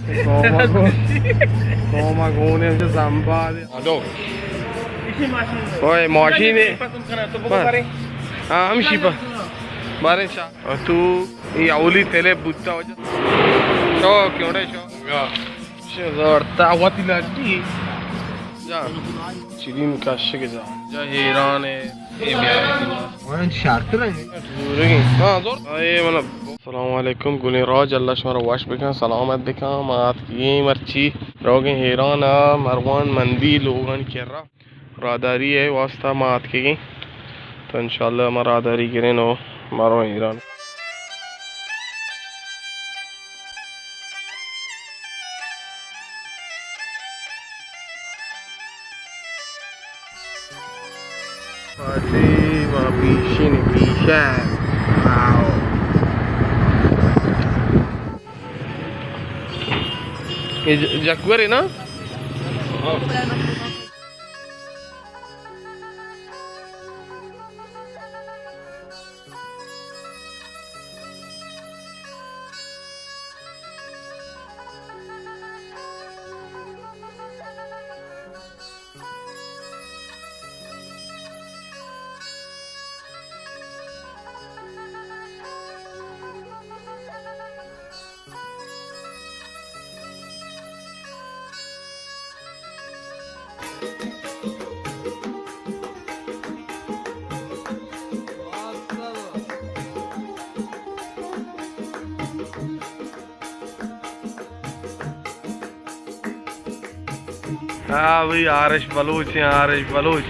سوما گون، سوما گون ہے، زمبا دے۔ الو۔ اوئے، ماشین ہے۔ پسند کرنا تو بگو بس۔ کرے۔ ہاں، ہمشی پا۔ بارے شا۔ اور تو، یہ اولی تلے بوتا وجہ۔ شوق، کیوں رے شوق؟ زورتا وتی لڈی۔ جا۔ چیلین کشک جا۔ جا حیران ہے۔ اے بیا۔ وان شارتر ہے۔ زورگی۔ ہاں، زور۔ اے مطلب۔ السلام علیکم، گلیں راج، اللہ شما را وش بکن، سلامت بکن۔ ما آتکگیں مرچی روگیں حیران ء مروان مندی لوگانی کرا۔ راہداری ء واسطہ ما آتکگیں، تو انشاءاللہ ما راہداری گریں و ما رو ایران۔ پاسی ما پیشین پیشہ۔ واو۔ یہ ج-، جکورے نا؟ ہاں بھائی، آرش بلوچ ہیں، آرش بلوچ۔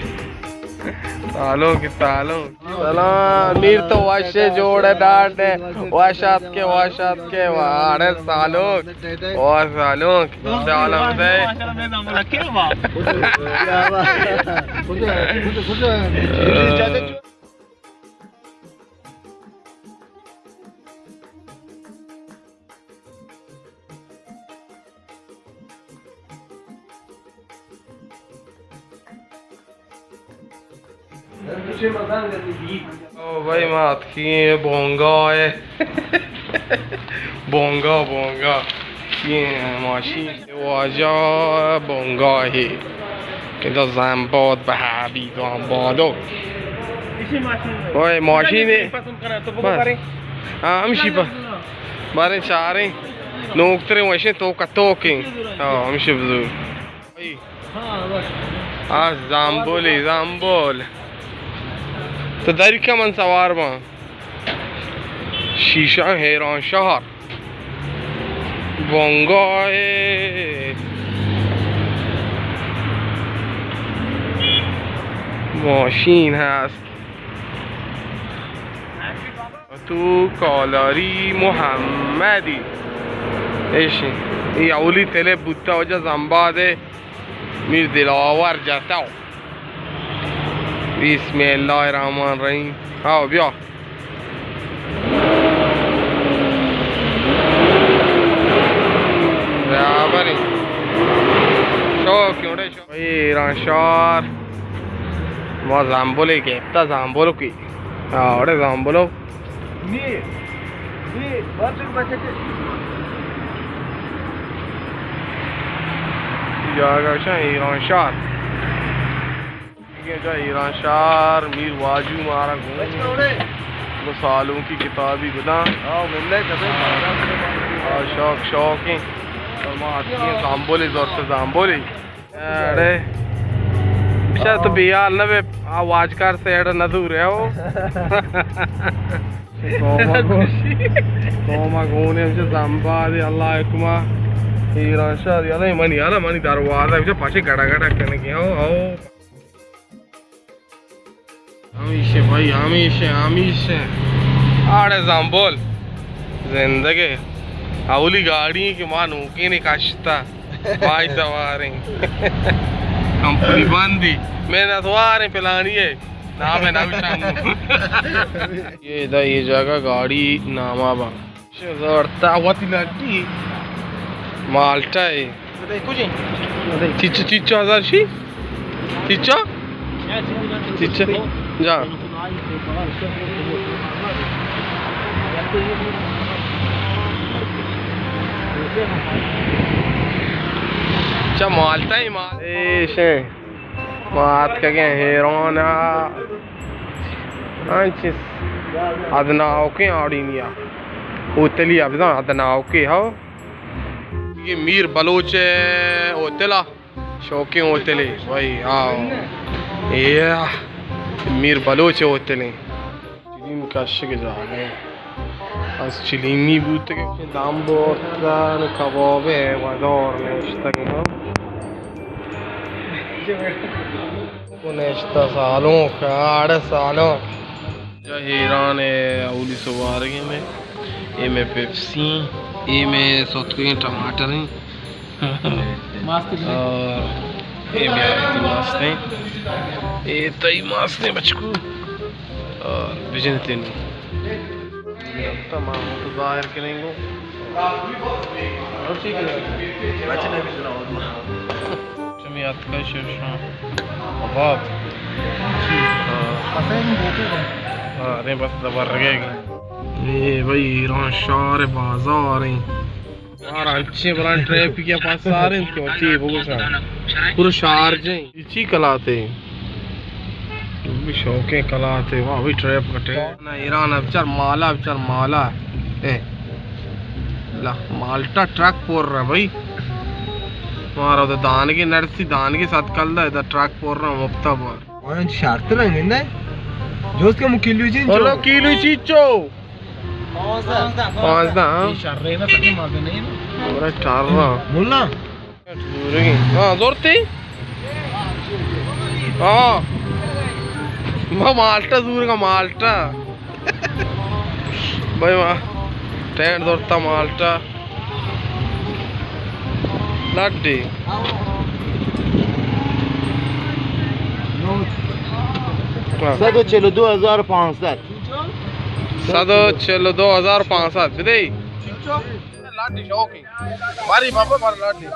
سالونک، سالونک۔ سلام، میر تو وش جوڑ ڈاڈ۔ وش آتکے، وش آتکے، واڑے سالونک۔ او سالونک، سلام دے۔ او بھائی، ما اتکیں بونگا ہے۔ بونگا، بونگا۔ یہ ماشین واجہ بونگا ہے۔ کہ دا زنباد بہ بی زنبادو۔ اوئے، ماشین ہے۔ بس۔ ہاں، ہمشی پا۔ باریں چاریں۔ نوکتریں وشیں توک ء توکیں۔ ہاں، ہمشی بزور۔ آ زامبولی، زامبول۔ تو دری کا من سوار باں۔ شیشہ حیران شہر۔ بونگا ہے۔ ماشین ہست۔ تو کالاری محمدی۔ ایشی۔ ای اولی تلے بوتا وجہ زنبادے۔ میر دلاور جتاو۔ بسم اللہ الرحمن الرحیم۔ آو بیا۔ برابر ہے۔ شوق کیوں رے شوق۔ ایران شہر۔ ما زامبولے گپتا، زامبولو کی۔ آوڑے زامبولو۔ جاگہ شاہ ایران شہر۔ جا ایران شہر، میر واجو مارا گون۔ وہ سالونکی کتابی گداں۔ آ، شوق، شوق ہیں۔ اور ما آتی ہیں زامبولے، زور سے زامبولے۔ اڑے۔ شاہ تو بیال نہ بے، آ واجکار سے اڑ نہ دور ہے ہو۔ سوما گون۔ سوما گون ہے، ہمشہ زنبادے، اللہ حکمہ۔ ایران شہر، یلا منی، یلا منی دروازہ، ہمشہ پاشے گڑا گڑا کنگی ہو، ہو۔ ہمیش بھائی، ہمیش، ہمیش۔ آڑے زامبول۔ زندگے۔ اولی گاڑی کہ ما نوکینے کشتا۔ مائی سواریں۔ کمپنی بندی۔ میں نہ سواریں پلانی ہے۔ نام ہے نہ گوشاں۔ یہ دا یہ جگہ گاڑی نامہ با۔ زورتا وتی لڈی۔ مالٹا ہے۔ چیچا، چیچا ہزار شی؟ چیچا؟ چیچا؟ جان۔ چہ مالٹا ہی مال۔ ایشیں۔ ما آتکگیں ہیران ءَ۔ انچیں ادناؤکیں آڑینی ءَ۔ ہوتلی ءَ بزاں ادناؤکے ہو۔ یہ میر بلوچ ہوتل ءَ۔ شوقیں ہوتلے بھائی، آؤ۔ یہ میر بلوچ ہوتلیں۔ چلیم کشگ جاگہ۔ از چلیمی بوتگ۔ دام بورتن کبابے ودار نشتگ۔ نشتہ سالونک، آڑ سالونک۔ جا ہیران ءَ اولی سوارگیں میں، اے میں پیپسی، اے میں سوتکگیں ٹماٹر ہیں۔ ماست بنے۔ اور اے بیا تئی ماست ہیں، اے تئی ماست ہیں بچکو، اور بجن تینو۔ تمام تو ظاہر کریں گو۔ اور ٹھیک ہے۔ بچنے بھی ذرا اور۔ چمی اتکا شیشاں۔ باب۔ ہاں۔ ہاں، ارے بس زبر گئے گی۔ اے بھائی ایران شہر بازار ہیں۔ اور انچیں بلان ٹریفک یا پاس ساریں کہ وتی بگوشاں۔ پورا شارجہ ہیں۔ اے چی کلاتے؟ بھی شوقیں کلاتے۔ واہ، بھی ٹریفک ٹے۔ نہ، ایران ءَ بچار مالا، بچار مالا۔ اے۔ لا، مالٹا ٹرک پر رہا بھائی۔ مارا تو دانگے نرسی، دانگے سات کل دا، ادا ٹرک پر رہا مفتا بار۔ آیاں چی شرط رنگ اندے؟ جوست کہ مو کیلو چین چو؟ واللہ کیلو چی چو؟ پانزدہ۔ پانزدہ، ہاں۔ یہ شر رہے نا، سکے مزے نہیں نا۔ بڑا ٹار رہا۔ مولا۔ زورگی۔ ہاں، زورتی؟ ہاں۔ ما مالٹا زورگا، مالٹا۔ بھائی ما ٹینٹ زورتا مالٹا۔ لڈی۔ ہاں۔ صد و چل و دو ہزار پانصد۔ صد و چل و دو ہزار پانصد بدے۔ لاڈی شوقی۔ باری بابا بار لاڈی۔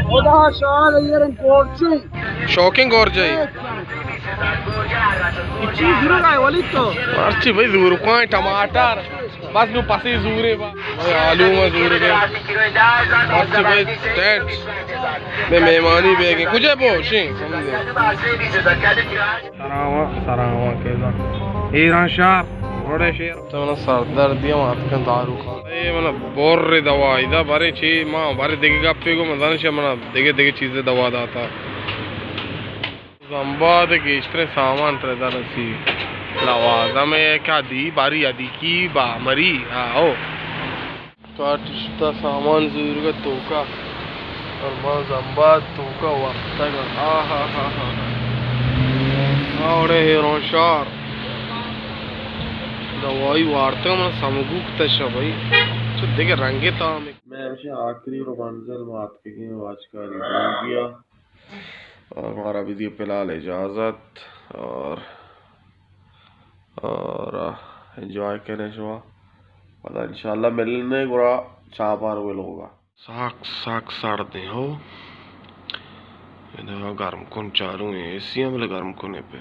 خدا شاہ یہ رنگ گورچی۔ شوقیں گورجئی۔ چیز ضرور ہے ولی تو۔ مرچی بھائی زور کوئیں ٹماٹر۔ بس نو پسی زورے با۔ بھائی آلو ما زورے۔ مرچی بھائی ٹینٹ۔ میں مہمانی بیگے۔ کجا بو شیں؟ سراواں، سراواں کیزا۔ ایران شہر، وڑے شہر۔ تو منا سردردی ہم آتکن دارو خان۔ اے منا بور دوائی دا، برے چی ما، برے دگہ گپے گو، من زانش منا دگہ، دگہ چیزے دوا داتا۔ زمباد گیشتریں سامان ترے در رسی۔ لوازم ہے کہ دی باری ادی کی با مری، آؤ۔ کاٹشتا سامان زورگا توکا اور ما زمباد توکا وقتگا۔ آہا ہا ہا۔ آوڑے ہیرون شار۔ دوائی وارتگا من سمگوک تشا بھائی۔ چو دیگه رنگے تام۔ میں ہمیشہ آخری رو منزل ما آتکگیں واجکاری بوگیا۔ اور مارا بھی دیو فی الحال اجازت اور، اور انجوائے کریں شما۔ پدا انشاءاللہ ملنے گڑا چاپار ہوئے لوگا۔ ساک، ساک سردیں ہو۔ ادا گرم کن چالو ہیں، اے سی ہم بلے گرم کن پہ۔